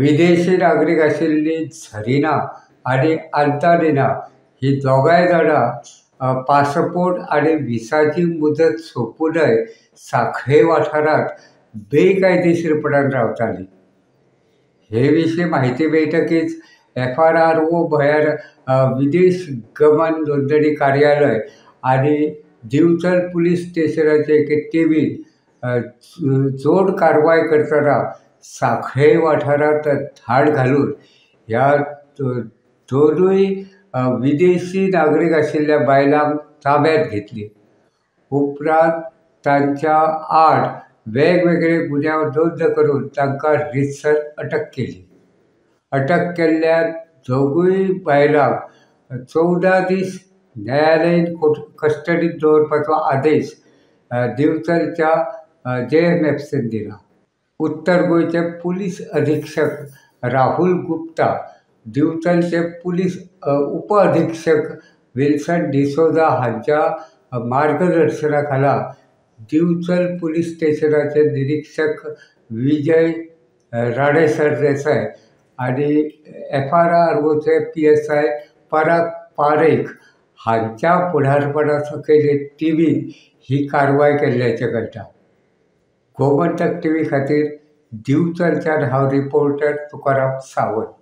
विदेशी नागरीक आशिल्ली झरिना आनी आंतालिना ही दोगांय जाणां पासपोर्ट आनी विसाची मुदत सोंपुनय सांखळे वाठारांत बेकायदेशीरपणान रावताली. हे विशीं म्हायती मेळटकीच एफ आर आर ओ म्हळ्यार विदेश गमन नोंदणी कार्यालय आनी दिवचल पुलीस स्टेशनाचे एके टिमीन जोड कारवाय करतना सांखळे वाठारांत धाड घालून ह्या दोनूय विदेशी नागरीक आशिल्ल्या बायलांक ताब्यांत घेतली. उपरांत तांच्या आड वेगवेगळे गुन्यांव नोंद करून तांकां रितसर अटक केली. अटक केल्ल्या दोगूय बायलांक 14 दीस न्यायालयीन कस्टडींत दवरपाचो आदेश दिवचलच्या जे एम एफ सीन दिला. उत्तर गोंयचे पुलीस अधिक्षक राहुल गुप्ता, दिवचलचे पुलीस उप अधिक्षक विल्सन डिसोजा हांच्या मार्गदर्शना खाला दिवचल पुलीस स्टेशनाचे निरीक्षक विजय राणे सरदेसाय आनी एफ आर आर ओचे P S I Parag Parekh हांच्या फुडारपणा सकयल टिमीन ही कारवाय केल्ल्याचें कळटा. गोमंतक टी व्ही खातीर दिवचलच्यान हांव रिपोर्टर तुकाराम सावंत.